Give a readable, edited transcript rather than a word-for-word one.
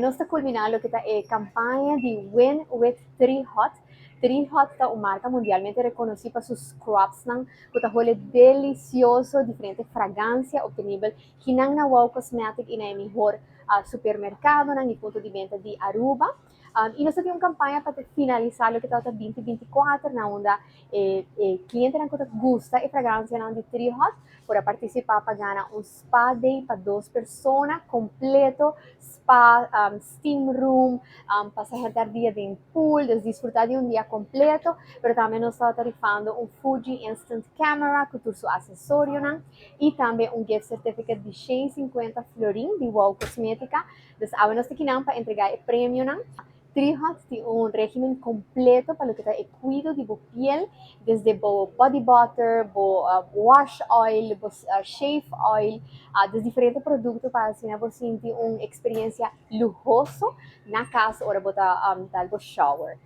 Nos ta culmina loke ta e campaña di Win with Trihot. Trihot ta un marca mundialmente reconoci pa su scrubs nan, cu ta hole delicioso, diferente fragancia obtenibel akinan na Wow Cosmetic y na e mihor supermercado nan y punto di venta di Aruba. Y nos tin un campaña pa finalisa loke ta 2024, na unda clientenan cu gusta e fragancia nan di Trihot por participa pa gana un spa day pa dos persona completo, spa, steam room, pasa e dia den pool, dus disfruta di un dia completo, pero tambe nos ta rifando un Fuji Instant Camera cu tur su accesorionan y tambe un gift certificate di 150 florin di Wow Cosmetica. Dus awe nos ta aki pa entrega e premionan. Trihot tin un regimen completo pa loke ta e cuido di bo piel, desde bo body butter, bo wash oil, bo shave oil, des diferente producto pa asina bo sinti un experiencia luhoso na cas ora bo ta dal bo shower.